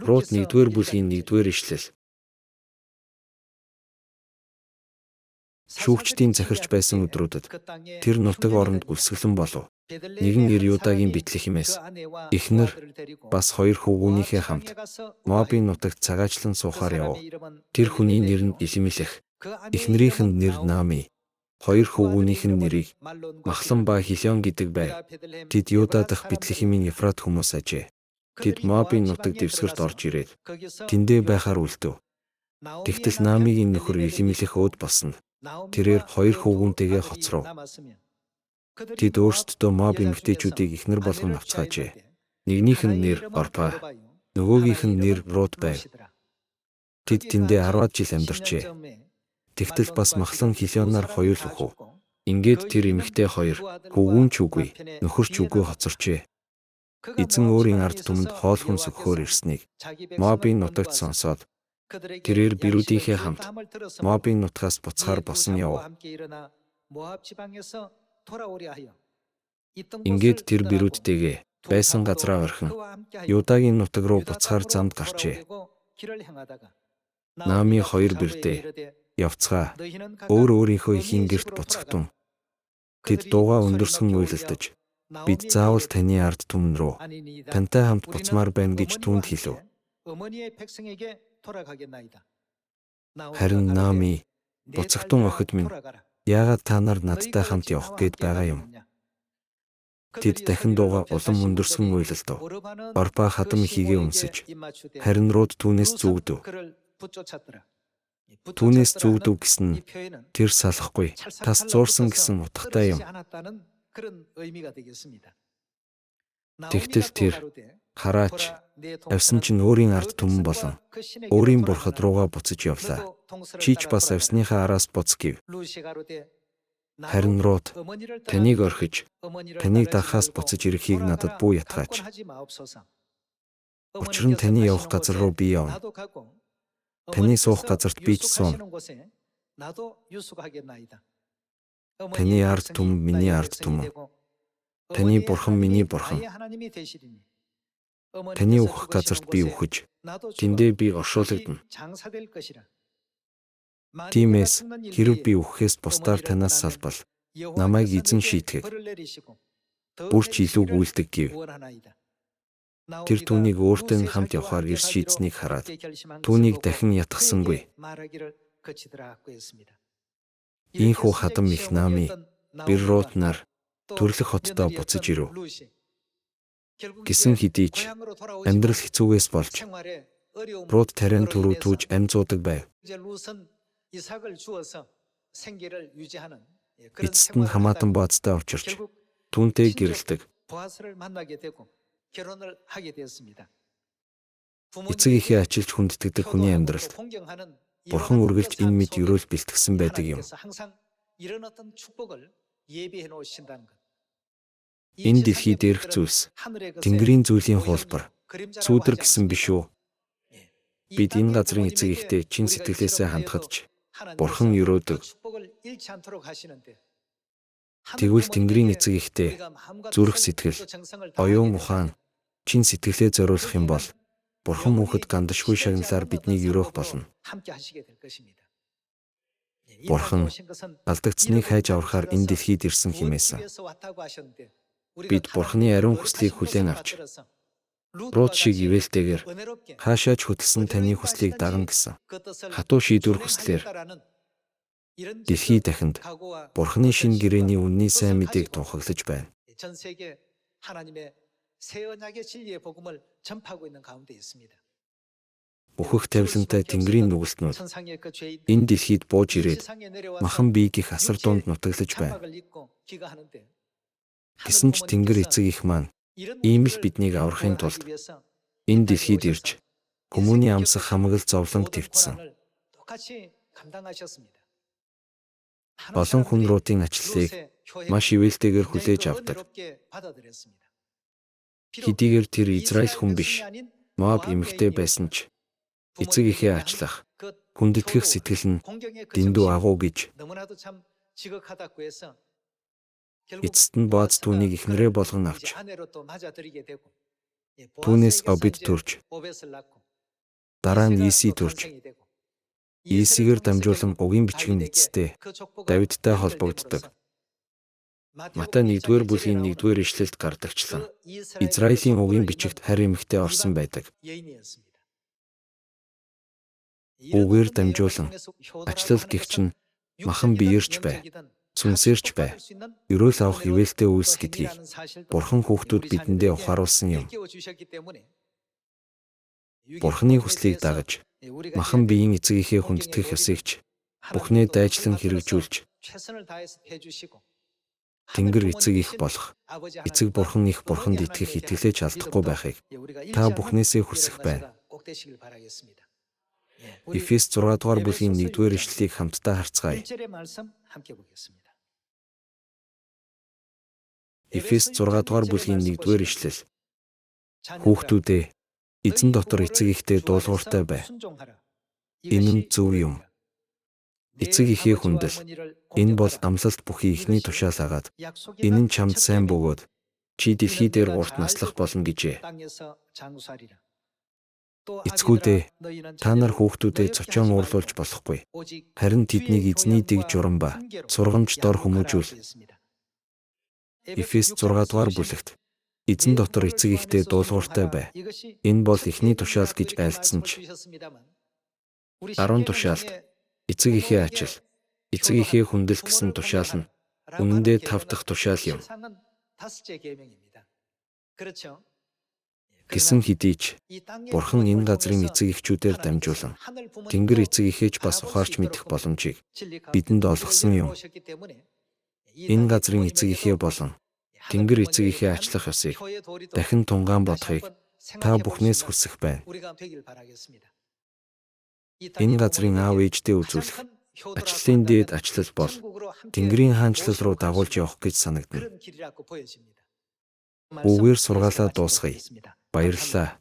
Рут 1-р бүлгийн 1-р ишлэл. Шүүгчдийн захирч байсан өдрүүдэд тэр нутаг оронд гүсгэлэн болов. Нэгэн эр Юдагийн Бэтлехемээс эхнэр бас хоёр хөвгүүнийхээ хамт Моабын нутагт цагаачлан суухаар явв. Тэр хүний нэр нь Элимелех, эхнэрийнх нь нэр Наами, хоёр хөвгүүнийх нь нэрийг Махлан ба Хилион гэдэг байв. Тэд Юда дахь Бэтлехемийн Ефрат хүмүүс ажээ. Тэд Моабын нутаг дэвсгэрт орж ирээд тэндээ байхаар үлдэв. Тэгтэл Наамигийн нөхөр Элимелех өөд болсон. Тэрээр хоёр хөвгүүнтэйгээ хоцров. Тэд өөрсдөдөө Моаб эмэгтэйчүүдийг эхнэр болгон авцгаажээ. Нэгнийх нь нэр Орпа, нөгөөгийнх нь нэр Рут байв. Тэд тэндээ 10-аад жил амьдарчээ. Тэгтэл бас Махлан Хилионаар хоёул өхөв. Ингээд тэр эмэгтэй хоёр хөвгүүн ч үгүй, нөхөр ч үгүй хоцорчээ. Эзэн өөрийн ард түмэнд хоол хүнс өгөхөөр ирснийг Моабын нутагт сонсоод тэрээр бирүүдийнхээ хамт Моабын нутгаас буцахаар босон яв. Ингээд тэр бирүүдтэйгээ байсан газраа орхин Юдагийн нутаг руу буцахаар замд гарчээ. Наами хоёр бирдээ явцгаа өөр өөрийнхөө эхийн гэрт буцагтун. Тэд дуугаа өндөрсгөн уйлалдаж, бид заавал таны ард түмэн рүү тантай хамт буцмаар байна гэж түүнд хэлв. Харин Наами буцагтун охид минь, яагаад та нар надтай хамт явах гээд байгаа юм? Тэд дахин дуугаа улам өндөрсгөн уйлалдав. Орпа хадам ихийгээ өмсөж, харин Рут түүнээс зүгдэв. Түүнээс зүгдэв гэсэн нь тэр салахгүй, тас зуурсан гэсэн утгатай юм. Тэгтэл тэр хараач авсан чинь өөрийн ард түмэн болон өөрийн бурхад руугаа буцаж явлаа. Чи ч бас авсныхаа араас буц гэв. Харин Рут таныг орхиж, таныг дагахаас буцаж ирэхийг надад бүү ятгаач. Учир нь таны явах газар руу би явна. Таны суух газарт би ч сууна. Таны ард түмэн миний ард түмэн. Таны бурхан миний бурхан. Таны үхэх газарт би үхэж, тэндээ би оршуулгадана. Тиймээс хэрв би үхэхээс бусдаар танаас салбал намайг эзэн шийтгэх. Бүр ч илүү гүйлдэг гэв. Тэр түүнийг өөртөө нь хамт явахаар эрс шийдсэнийг хараад түүнийг дахин ятгасангүй. Ийхүү хадам их Наами бир Рут нар төрлөх хотдоо буцаж ирэв. Гэсэн хэдий ч амьдрал хэцүүгээс болж Рут тариан түрүү түүж амь зуудаг байв. Эцэст нь хамаатан Боазтай учирч түүнтэй гэрэлдэг. Эцэг эхээ ачилж хүндэтгэдэг хүний амьдралд Бурхан үргэлж энэ мэд ерөөл бэлтгэсэн байдаг юм. Энэ дэлхий дээрх зүйлс Тэнгэрийн зүйлийн хуулбар, сүүдэр гэсэн биш үү? Бид энэ газрын эцэг эхтэй чин сэтгэлээсээ хандхад ч Бурхан ерөөдөг. Тэгвэл Тэнгэрийн эцэг эхтэй зүрх сэтгэл, оюун ухаан, чин сэтгэлээ зориулах юм бол Бурхан мөнхөд гандашгүй шагналаар биднийг ерөөх болно. Бурхан алдагдсаныг хайж аврахаар энэ дэлхийд ирсэн хэмээсэн. Бид Бурханы ариун хүслийг хүлээн авч Рут шиг ивээлтэйгээр хаашаа ч хөдөлсөн таны хүслийг дагна гэсэн хатуу шийдвэр хүслээр дэлхий дахинд Бурханы шинэ гэрээний үнний сайн мэдээг тунхаглаж байна. Үхэх тавилантай Тэнгэрийн нүгэлтнүүд энэ дэлхийд бууж ирээд махан бие гих асар дунд нутаглаж байна. Гэсэн ч Тэнгэр эцэг их маань ийм л биднийг аврахын тулд энэ дэлхийд ирж хүмүүний амсах хамаг л зовлонг твтсэн. Олон хүн Рутын ачлалыг маш ивээлтэйгээр хүлээж авдаг. Хэдийгээр тэр Израиль хүн биш, Моаб эмэгтэй байсан ч эцэг эхээ ачлах, хүндэтгэх сэтгэл нь дэндүү агуу гэж эцэст нь Боаз түүнийг эхнэрээ болгон авч түүнээс Обед төрж Дараа нь Иесий төрж, Иесигээр дамжуулан угийн бичиг нь эцэстээ Давидтай холбогддог. Матай 1-р бүлгийн 1-р ишлэлд гардагчлан Израилийн угийн бичигт харь эмэгтэй орсон байдаг. Үгээр дамжуулан ачлал гэгч нь махан биеэрч бай, сүнсээрч бай, ерөөл авах ивээлтэй үйлс гэдгийг Бурхан хүүхдүүд бидэндээ ухааруулсан юм. Бурханы хүслийг дагаж махан биеийн эцэгийнхээ хүндэтгэх ёсыг ч бүхнээ дайчлан хэрэгжүүлж Тэнгэр эцэг их болох эцэг бурхан их бурханд итгэх итгэлээ ч алдахгүй байхыг та бүхнээсээ хүсэх байна. Эфес 6 дугаар бүлгийн 1-р ишлэлийг хамтдаа харцгаая. Эфес 6 дугаар бүлгийн 1-р ишлэл. Хүүхдүүдээ, эзэн дотор эцэг эхдээ дуулууртай бай. Энэ нь зөв юм. Эцэг эхээ хүндэл. Энэ бол амлалт бүхий эхний тушаал агаад энэ нь чамд сайн бөгөөд чи дэлхий дээр урт наслах болно гэжээ. Эцгүүдээ, та нар хүүхдүүдэд цочоон уурлуулж болохгүй. Харин тэднийг эзний дэг журам ба сургамж дор хүмүүжүүл. Эфес 6 дугаар бүлэгт эзэн дотор эцэг эхдээ дуулууртай бай. Энэ бол эхний тушаал гэж айлдсан ч 10 тушаалд эцэг эхээ ачил, эцэг эхээ хүндэл гэсэн тушаал нь үнэндээ 5 дахь тушаал юм. Гэсэн хэдий ч Бурхан энэ газрын эцэг эхчүүдээр дамжуулан Тэнгэр эцэг эхээ ч бас ухаарч мэдэх боломжийг бидэнд олгосон юм. Энэ газрын эцэг эхээ болон Тэнгэр эцэг эхээ ачлах ёсыг дахин тунгаан бодохыг та бүхнээс хүсэх байна. Энэ газрын аав ээждээ үзүүлэх ачлалын дээд ачлал бол Тэнгэрийн хаанчлал руу дагуулж явах гэж санагдана. Үүгээр сургаалаа дуусгая. Баярлалаа.